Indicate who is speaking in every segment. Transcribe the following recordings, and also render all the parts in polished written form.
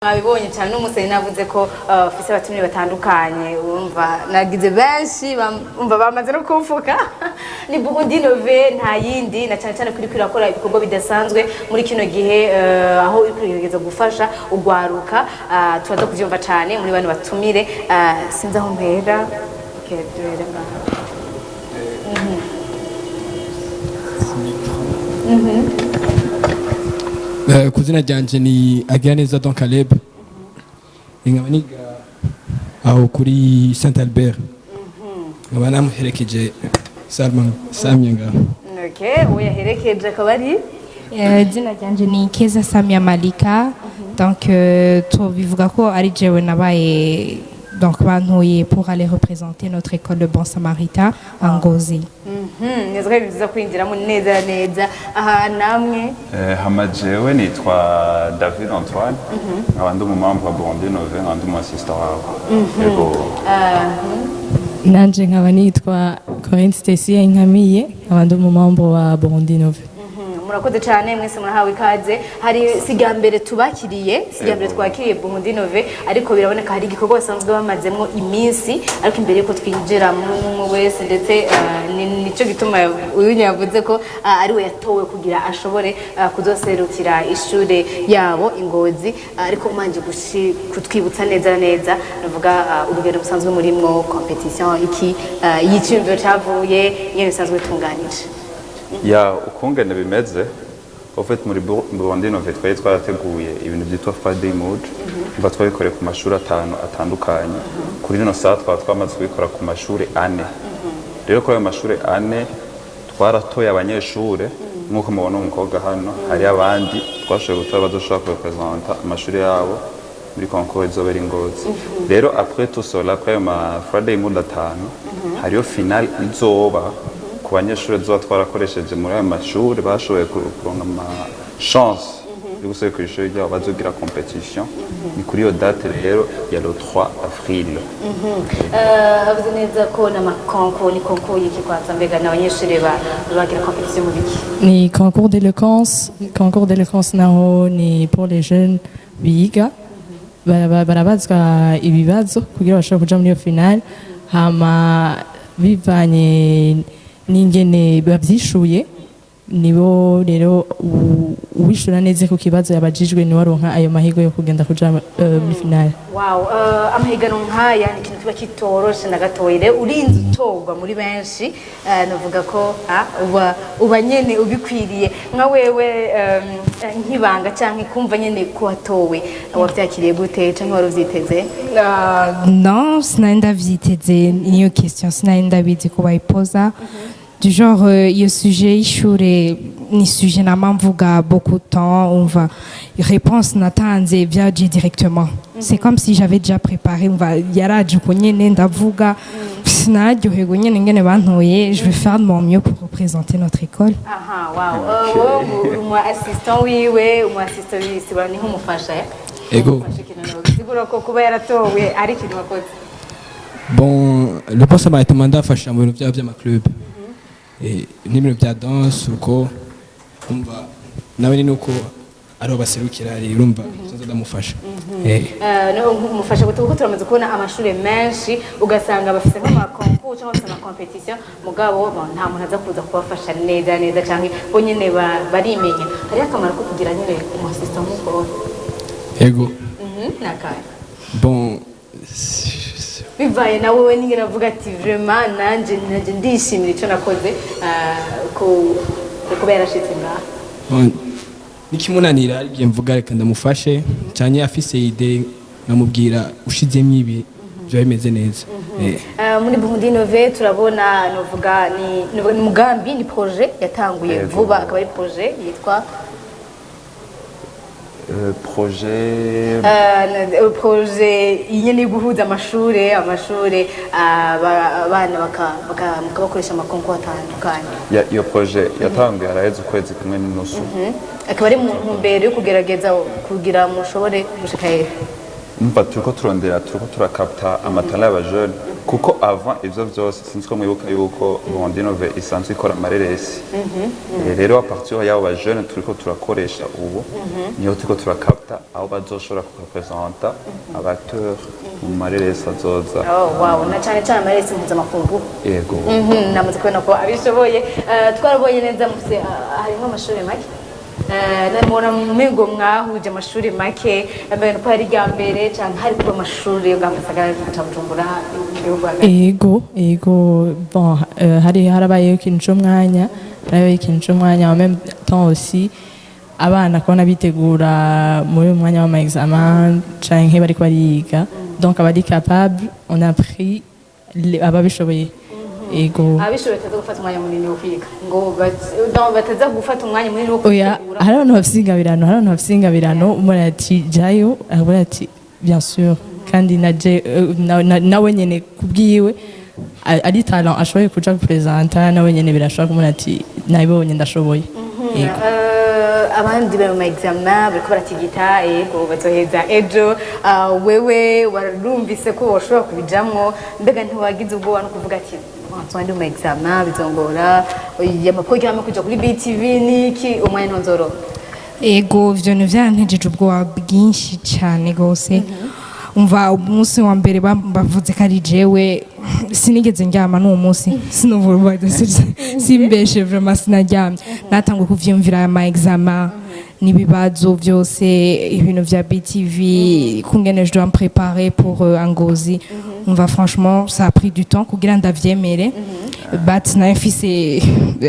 Speaker 1: Mwabibonye cyane n'umuseni navuze ko ufise abatumire batandukanye. Urumva nagize benshi umva bamaze no kumfuka. Ni Burundi Nove, nta yindi, na cyane cyane kuri kwirakora ibikorwa bidasanzwe muri kino gihe, aho iri kugerageza gufasha ugwaruka. Turaza kuvyumva cyane muri bano batumire. Sinzi aho mpera. Okay, duhere ngaha.
Speaker 2: Ku izina ryanje ni Agiraneza Don Caleb, nkaba niga aho kuri Saint Albert, nkaba namuherekeje Salma Samia ngaho.
Speaker 1: Okay, uwo yaherekeje akaba ari?
Speaker 3: Izina ryanje ni Keza Samia Malika. Donc tubivuga ko ari jewe nabaye, donc bantoye pour aller représenter notre école de Bon Samaritain à Ngozi.
Speaker 1: Neza ko ari byiza kwinjiramo neza neza aha namwe.
Speaker 4: Hama jewe nitwa David Antoine, nkaba ndi umumembre wa Burundi Nove, nkaba ndi umu assistant wabo. Yego.
Speaker 5: Nanje nkaba nitwa Corinne Stacy Nkamiye, nkaba ndi umumembre wa Burundi Nove.
Speaker 1: Murakoze cyane mwese, murahawe ikaze. Hari siga mbere tubakiriye, siga mbere twakiriye Burundi Nove, ariko biraboneka hari igikorwa basanzwe bamazemo iminsi. Ariko imbere yuko twinjira muri umwe wese, ndetse nico gituma uyu yavuze ko ari we yatowe kugira ashobore kuzoserukira ishure yabo i Ngozi. Ariko umanje kutwibutsa neza neza, navuga urugendo busanzwe murimwo, compétition iki, y'iciyumviro cavuye ingene bisanzwe bitunganije.
Speaker 4: Ya, ukungene bimeze, en fait muri Burundi Nove twari twarateguye ibintu byitwa Friday Mood. Umva, twabikoreye ku mashuri atanu atandukanye. Kuri rino saha twaba twamaze kubikora ku mashuri ane. Rero kuri ayo mashuri ane twaratoye abanyeshure nk'uko mubona umukobwa hano. Hari abandi twashoboye gutora bazoshobora kurepresenta amashuri yabo muri concours izobera i Ngozi. Rero après tout cela, après ayo ma Friday Mood atanu, hariyo finale izoba ku banyeshuri tuzoba twarakoresheje muri ayo mashuri bashoboye kuronka ama chance yo guserukira ishuri ryabo. Bazogira compétition, ni kuri iyo date rero ya le 3 avril.
Speaker 1: Havuze neza ko n'ama concours, ni concours y'iki kwanza? Mbega n'abanyeshuri bagira compétition mu biki?
Speaker 5: Ni concours d'éloquence. Concours d'éloquence naho ni pour les jeunes biga. Barabazwa ibibazo kugira bashobore kuja muri iyo finale, hama bivanye n'ingene bavyishuye, nibo rero uwishura neza ku kibazo yabajijwe niwe aronka ayo mahirwe yo kugenda kuja muri finale.
Speaker 1: Wow, amahiganwa nk'aya ni ikintu kiba kitoroshe na gatoya. Rero urinze utorwa muri benshi, navuga ko uba nyene ubikwiriye. Nka wewe, nk'ibanga canke kumva nyene ko watowe, wavyakiriye gute canke wari uvyiteze?
Speaker 3: Non, sinari ndavyiteze niyo question, sinari ndabizi ko bayipoza du genre. Iyo sujet y'ishure ni sujet nama mvuga beaucoup de temps. Umva, réponse natanze vyaje directement, c'est comme si j'avais déjà préparé. Umva, yaraje uko nyene, ndavuga, sinaryoherwa nyene ngene bantoye. Je vais faire de mon mieux pour représenter notre école.
Speaker 1: Aha, wow. Wowe uri umu assistant wiwe, umu assistant wiwe ni nk'umufasha, eh?
Speaker 2: Ego.
Speaker 1: Umufasha ikintu bisigura ko kuba yaratowe ari ikintu wakoze.
Speaker 2: Bon, le Bon Samaritain ndafasha mu bintu byabo by'ama club n'ibintu bya danse, uko umva nawe ni nuko ariho baserukira rero, urumva nzoza ndamufasha.
Speaker 1: No, mufasha gute? Kuko turamaze kubona amashuri menshi, ugasanga bafise nk'ama concours cyangwa bafise ama compétition, mugabo bon, nta muntu aza kuza kubafasha neza neza, canke bo nyene barimenya. Hariho akamaro ko kugira nyene umu assistant nk'uko?
Speaker 2: Ego.
Speaker 1: Nakahe?
Speaker 2: Bon.
Speaker 1: Bivaye na wewe n'ingene avuga ati vraiment nanje ndishimira ico nakoze, ko kuba yarashitse ngaha.
Speaker 2: Bon, nikimunanira ari igihe mvuga reka ndamufashe, cyane afise idée nkamubwira ushizemo ibi biba bimeze neza.
Speaker 1: Muri Burundi Nove turabona, novuga ni umugambi, ni projet yatanguye vuba, akaba ari projet yitwa?
Speaker 4: Projet?
Speaker 1: Projet nyene yo guhuza amashure, abana mukabakoresha ama concours atandukanye.
Speaker 4: Iyo projet yatanguye haraheze ukwezi kumwe n'inusu.
Speaker 1: Akaba ari mu ntumbero yo kugerageza kugira mushobore gushika hehe?
Speaker 4: Umva, turiko turondera, turiko turakapta ama talents y'aba jeunes. Kuko avant ivyo vyose, sinzi ko mwibuka yuko Burundi Nove isanzwe ikora amareresi. Rero à partir y'abo ba jeunes turiko turakoresha ubu, niho turiko turakapta aho bazoshobora kurepresenta aba acteurs mu mareresi azoza.
Speaker 1: Oh, wow, na cyane cyane amaresi mpuzamakungu.
Speaker 4: Yego.
Speaker 1: Namaze kubona ko abishoboye. Twarabonye neza mufise harimo amashuri make. Namubona umengo mwahuje amashuri make, mbere nuko hari irya mbere canke hari kuba amashuri yo ngaha mu gisagara ca Bujumbura, mu gihugu hagati?
Speaker 5: Ego, bon, hari harabayeho ikintu c'umwanya, harabayeho ikintu c'umwanya. En même temps aussi, abana kubona bitegura muri uyu mwanya w'ama examen canke bariko bariga, donc abari capable, on a pris ababishoboye, ego.
Speaker 1: Abishoboye bataza gufata umwanya munini wo kwiga ngo donc bataza gufata umwanya munini wo
Speaker 5: Oya.
Speaker 1: kwitegura.
Speaker 5: Hari abantu bafise ingabirano, hari abantu bafise ingabirano. Umuntu ati jayo, aravuga ati bien sûr, kandi naje nawe nyene kubwiwe ari talent ashoboye kuja gupresenta, nawe nyene birashobora kumubona ati nabibonye, ndashoboye. Yego.
Speaker 1: Abandi bari mu ma examen, bariko baratigita, yego, bazoheza ejo. Wewe warumvise ko woshobora kubijamwo, mbega ntiwagize ubwoba no kuvuga ati "Nsoba ndi mu ma examen, bizongora ama programme kuja kuri BTV niki, umwanya ntonzoro"?
Speaker 3: Ego, ivyo ni vyantejeje ubwoba bwinshi cyane gose. Umva, umunsi wa mbere bavuze ko ari jewe, sinigeze ndyama n'uwo munsi. Sinumva, simbeshe, vraiment sinaryamye. Natanguye kuvyiyumvira, aya ma examen n'ibibazo byose, ibintu vya BTV, kungene je dois me préparer pour Ngozi. Umva, franchement, ça a pris du temps kugira ndavyemere, but nayo mfise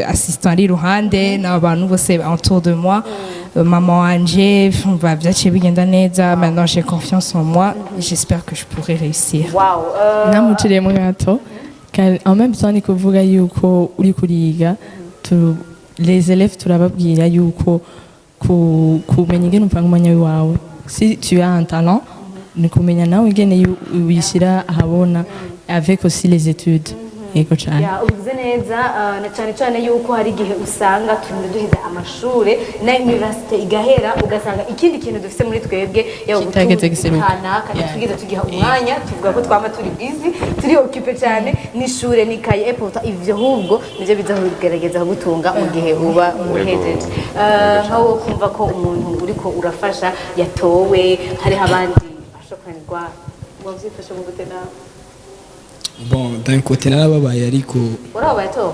Speaker 3: assistant ari iruhande n'abantu bose autour de moi, maman wanje. Umva, vyaciye bigenda neza. Maintenant j'ai confiance en moi et j'espère que je pourrai réussir.
Speaker 1: Wow.
Speaker 5: Namuciriyemo gato. En même temps, ni kuvuga yuko uri kuriga, les élèves turababwira yuko kumenya ingene upanga umwanya wawe, si tu as un talent, ni kumenya nawe ingene wishyira ahabona avec aussi les études. Yego cane.
Speaker 1: Ya, ubivuze neza, na cyane cyane yuko hari igihe usanga turinda duheza amashure na université igahera, ugasanga ikindi kintu dufise muri twebwe, yaba
Speaker 5: kitageze
Speaker 1: ubutunzi
Speaker 5: giseruka.
Speaker 1: kanaka, ntitwigeze tugiha umwanya. Tuvuga ko twama turi busy, turi occupé cyane n'ishure n'ikaye, et pourtant ivyo ahubwo nivyo biza kugerageza kugutunga mu gihe uba uhejeje. Nkawo kumva ko umuntu uriko urafasha yatowe, hariho abandi bashokanirwa, wavyifashe mu gute nawe?
Speaker 2: Bon, d'un côté narababaye, ariko
Speaker 1: Urababaye towe?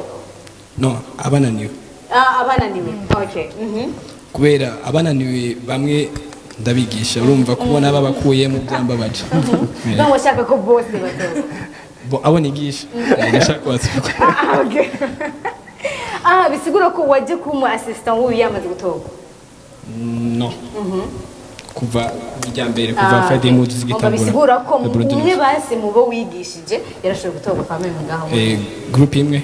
Speaker 2: No, abananiwe.
Speaker 1: Ah, abananiwe, okay.
Speaker 2: Kubera abananiwe bamwe ndabigisha, urumva kubona babakuyemo byambabaje.
Speaker 1: Donc washaka ko bose batowe?
Speaker 2: Bon, abo nigisha, ndashaka kubatsuka.
Speaker 1: Ah, okay. Ah, bisigura ko waje kuba umu assistant w'uyu yamaze gutorwa?
Speaker 2: No, kuva irya mbere, kuva Friday Mood
Speaker 1: Umva,
Speaker 2: zigitangura.
Speaker 1: Bisigura ko
Speaker 2: na Burundi
Speaker 1: umwe
Speaker 2: News.
Speaker 1: Basi mu bo wigishije yarashoboye gutorwa kwa meme ngaho.
Speaker 2: Groupe imwe.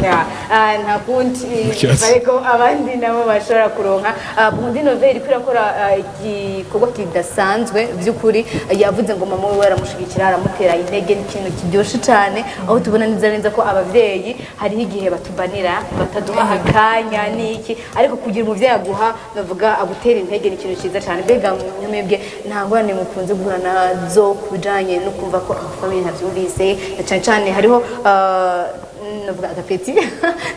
Speaker 1: Ya, ah, nta kundi.
Speaker 2: Kibazo.
Speaker 1: Ariko abandi nabo bashobora kuronka. Burundi Novel iriko irakora igikorwa kidasanzwe by'ukuri. Yavuze ngo mama wiwe aramushigikira, aramutera intege. Ni ikintu kiryoshe cyane, aho tubona neza neza ko abavyeyi hariho igihe batubanira, bataduha akanya n'iki, ariko kugira umuvyeyi aguha, bavuga agutera intege, ni ikintu cyiza cyane. Mbega mwebwe nta ngorane mukunze guhura nazo ku bijanye no kumva ko ama famille ntavyumvise? Na cyane cyane hariho navuga agapeti,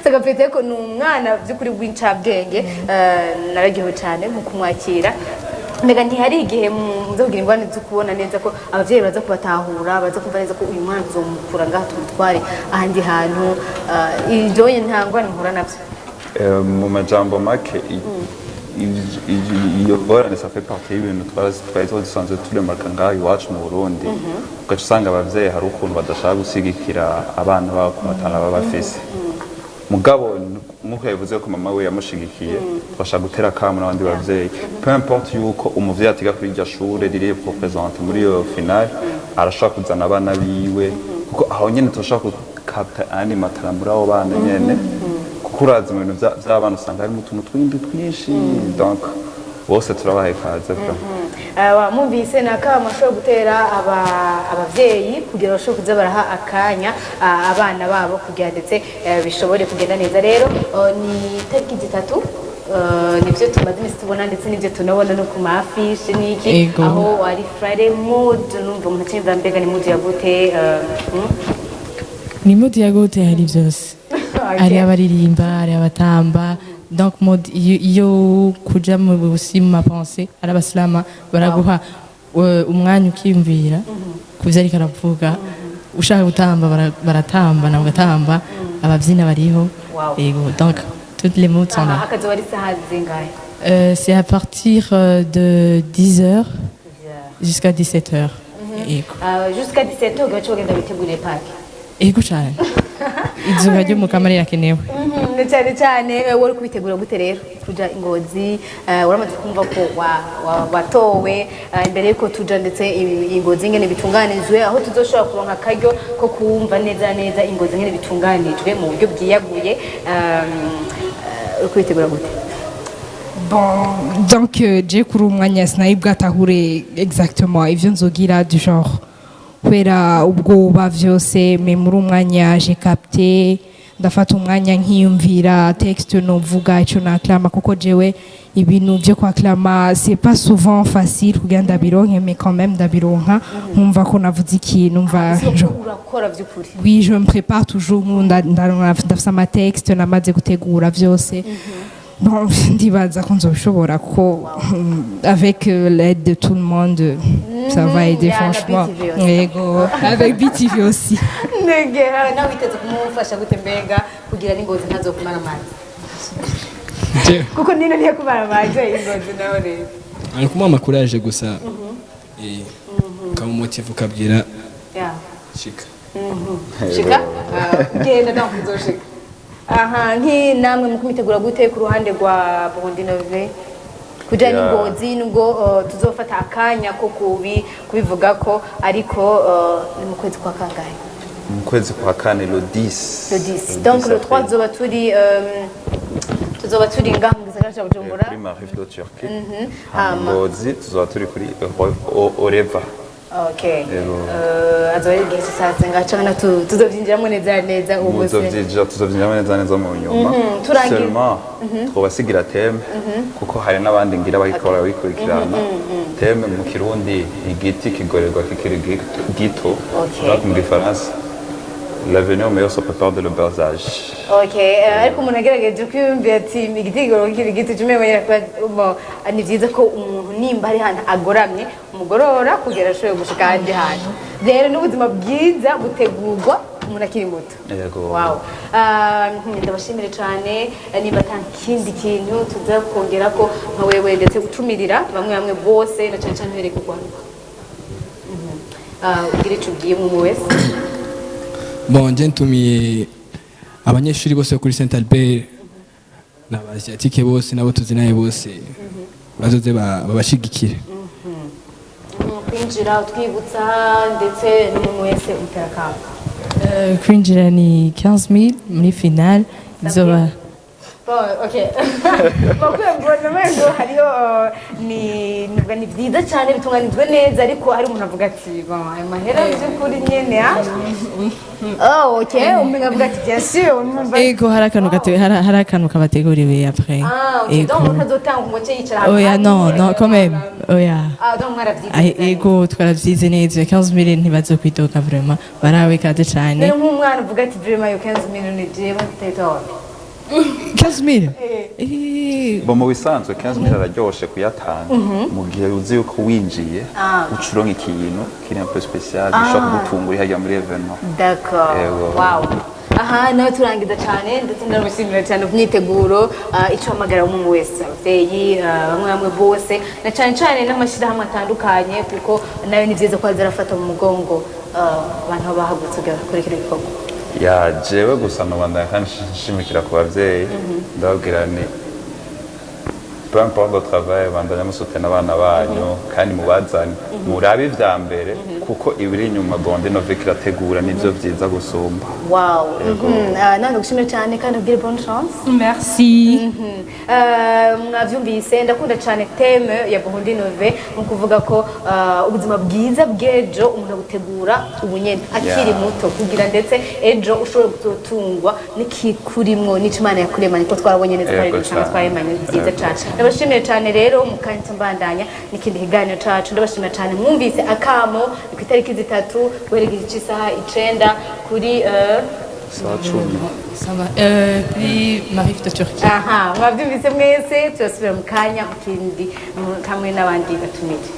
Speaker 1: si agapeti, ariko ni umwana by'ukuri w'incabwenge. Nararyohewe cyane mu kumwakira. Mbega ntihari igihe muza kugira ingorane zo kubona neza ko abavyeyi baza kubatahura, baza kumva neza ko uyu mwana tuzomukura ngaha tumutware ahandi hantu? Ibyo nta ngorane muhura navyo?
Speaker 4: Mu majambo make, iyo ngorane, ça fait partie y'ibintu twari dusanzwe turemarka ngaha iwacu mu Burundi. Ugaca usanga abavyeyi hari ukuntu badashaka gusigikira abana babo ku matara baba bafise. Mugabo nk'uko yabivuze ko mama we yamushigikiye, twashaka gutera akamo n'abandi bavyeyi: peu importe yuko umuvyeyi atiga kuri iryo shure riri représente muri iyo finale, arashobora kuzana abana biwe, kuko aho nyene turashobora gukapta ayandi matara muri abo bana nyene, kuko urazi mu bintu vy'abana usanga harimo utuntu twindi twinshi. Donc bose turabahaye ikaze vraiment.
Speaker 1: Wamwumvise, ni akamo ashobora gutera abavyeyi kugira bashobore kuza baraha akanya abana babo, kugira ndetse bishobore kugenda neza. Rero ni tariki 3. Nivyo tumaze imisi tubona, ndetse n'ivyo tunabona no ku ma affiches n'iki.
Speaker 5: Ego.
Speaker 1: Aho ari Friday mood, numva umuntu acimva mbega ni mood ya gute?
Speaker 5: Ni mood ya gute? Hari byose. Hari abaririmba, hari abatamba, donc mood iyo kuja mu busi, mu ma pensées. Hari abasilama baraguha umwanya ukiyumvira ku vyo ariko aravuga. Ushaka gutamba, baratamba nawe ugatamba, ababyina bariho. Ego, donc toutes les moods sont là.
Speaker 1: Hakazoba ari isaha zingahe?
Speaker 5: C'est à partir de 10h jusqu'à 17h. Ego.
Speaker 1: Jusqu'à 17h, gace bagenda biteguriye parc.
Speaker 5: Ego cyane, izuba ry'umukama rirakenewe.
Speaker 1: Ni cyane cyane. Wari kubitegura gute rero kuja i Ngozi? Uramaze kumva ko watowe. Imbere yuko tuja ndetse i Ngozi ingene bitunganijwe, aho tuzoshobora kuronka akaryo ko kumva neza neza i Ngozi ingene bitunganijwe mu buryo bwiyaguye, uri kubitegura gute?
Speaker 3: Bon, donc je kuri umwanya sinari bwatahure exactement ivyo nzogira, du genre kubera ubwoba vyose, mais muri umwanya j'ai capté, ndafata umwanya nkiyumvira texte novuga, ico naklama, kuko jewe ibintu vyo kwaklama, c'est pas souvent facile kugira ndabironke, mais quand même ndabironka, nkumva ko navuze ikintu, mva
Speaker 1: Urakora vy'ukuri.
Speaker 3: Oui, je me prépare toujours. Ndafise ama texte namaze gutegura vyose. Bon, ndibaza ko nzobishobora kuko avec l'aide de tout le monde, ça va aider.
Speaker 1: Yeah, na
Speaker 3: Franchement.
Speaker 1: BTV aussi.
Speaker 3: Yego, avec BTV aussi.
Speaker 1: Ndege nawe witeze kumufasha gute mbega kugira n'Ingozi ntazokumara amazi? Kuko nino niyo kumara amazi, i Ngozi nawe rero.
Speaker 2: Ari kumuha amakuru yaje gusa, ukamumotiva, ukabwira shika.
Speaker 1: Shika. Ah, genda nawe uzoshika aha. Nki namwe mu kumitegura gute ku ruhande rwa Burundi Nove kuja n'Ingozi, nubwo tuzofata akanya ko kubivuga ko, ariko ni mu kwezi kwa kangahe?
Speaker 4: Mu kwezi kwa kane, le 10.
Speaker 1: Le 10, donc le 3 tuzoba turi ngaha mu gisagara ca Bujumbura.
Speaker 4: Kuri Marif de Turquie.
Speaker 1: Hama.
Speaker 4: Ngozi tuzoba turi kuri Oreva.
Speaker 1: Okay.
Speaker 4: Yego.
Speaker 1: Azoba ari igihe cy'isaha zingahe, canke tuzovyinjiramo neza neza ubu se?
Speaker 4: Tuzovyinjiramo neza neza mu nyuma. Seulement twobasigira thème, kuko hari n'abandi ngira bariko barabikurikirana. Thème mu Kirundi: igiti kigorerwa kikiri gito. Donc mu Gifaransa: l'avenir meilleur se prépare dès le bas âge.
Speaker 1: Okay, ariko umuntu agerageje kwiyumvira ati igiti kigororwa kikiri gito, cumi kuba ni byiza ko umuntu nimba ari ahantu agoramye umugorora kugira ashobore gushika ahandi hantu. Rero n'ubuzima bwiza butegurwa umuntu akiri muto.
Speaker 4: Yego.
Speaker 1: Wow. Ndabashimire cyane. Niba ata kindi kintu tuza kongera ko nka wewe, ndetse utumirira bamwe bamwe bose, na cyane cyane uhereye ku rwaruka. Ugira ico ubwiye umwe wese.
Speaker 2: Bon, njye ntumiye abanyeshuri bose bo kuri Saint Albert n'Abasiatike bose n'abo tuzinaye bose, bazoze babashigikire.
Speaker 1: Kwinjira utwibutsa, ndetse n'umuntu wese utera akamo.
Speaker 5: Kwinjira ni 15 000 muri finale izoba.
Speaker 1: Bon, okay. Bakwiye mbona ngo hariho ni byiza cyane, bitunganijwe neza, ariko hari umuntu avuga ati: "Bon, ayo mahera by'ukuri nyene, ah." Oh, okay, umuntu avuga ati: "Bien sûr."
Speaker 5: Ego, hari akantu kabateguriwe après.
Speaker 1: Ah, okay.
Speaker 5: Ego.
Speaker 1: Donc umuntu azotanga ngo cye yicara ahantu
Speaker 5: Oya,
Speaker 1: hamwe.
Speaker 5: Non, non, quand même, oya.
Speaker 1: Ah, donc mwaravyize
Speaker 5: Ay,
Speaker 1: neza.
Speaker 5: Ego, twaravyize neza. 15 000 ntibazokwidoga, vraiment barawe ikaze cane.
Speaker 1: Rero nk'umwana uvuga ati: "Vraiment, yo 15 millions jewe mfite."
Speaker 5: 15 000. Eh,
Speaker 4: Bo, mu bisanzwe 15 000 araryoshe kuyatanga mu gihe uzi yuko winjiye uca uronka ikintu kiri un peu spécial, gishobora kugutungura hajya muri événement.
Speaker 1: D'accord.
Speaker 4: Yego.
Speaker 1: Wow. Aha nawe turangiza cyane, ndetse ndamushimira cyane ku myiteguro. Icyo hamagara umwe wese, ababyeyi, bamwe bamwe bose, na cyane cyane n'amashyirahamwe atandukanye, kuko nayo ni byiza ko aza arafata mu mugongo abantu baba bahagurutse kugira bakore kino gikorwa.
Speaker 4: Ya, jewe gusa nobandanya kandi nshimikira ku bavyeyi, ndababwira ni peu importe le travail, bandanya musutena abana banyu kandi mubazane murabe ivya mbere. Kuko ibiri inyuma Burundi Nove irategura nivyo vyiza gusumba.
Speaker 1: Wow.
Speaker 4: Yego.
Speaker 1: Nawe ndagushimire cyane kandi ubwire bonne chance.
Speaker 3: Merci.
Speaker 1: Mwavyumvise, ndakunda cyane thème ya Burundi Nove mu kuvuga ko ubuzima bwiza bw'ejo umuntu abutegura ubu nyene akiri muto, kugira ndetse ejo ushobore gutungwa n'ikikurimwo n'ico Imana yakuremanye, ko twarabonye neza ko ari ibintu usanga twaremanye byiza
Speaker 4: Yego.
Speaker 1: cyane. Ndabashimiye cyane rero, mu kanya mbandanya n'ikindi kiganiro cacu. Ndabashimiye cyane, mwumvise akamo, ni ku itariki 3 guhera igihe c'isaha 9 kuri
Speaker 4: Saa 10.
Speaker 5: Ça va. Puis Maarif de Turquie.
Speaker 1: Aha, mwabyumvise mwese, turasubira mu kanya mu kindi hamwe n'abandi batumire.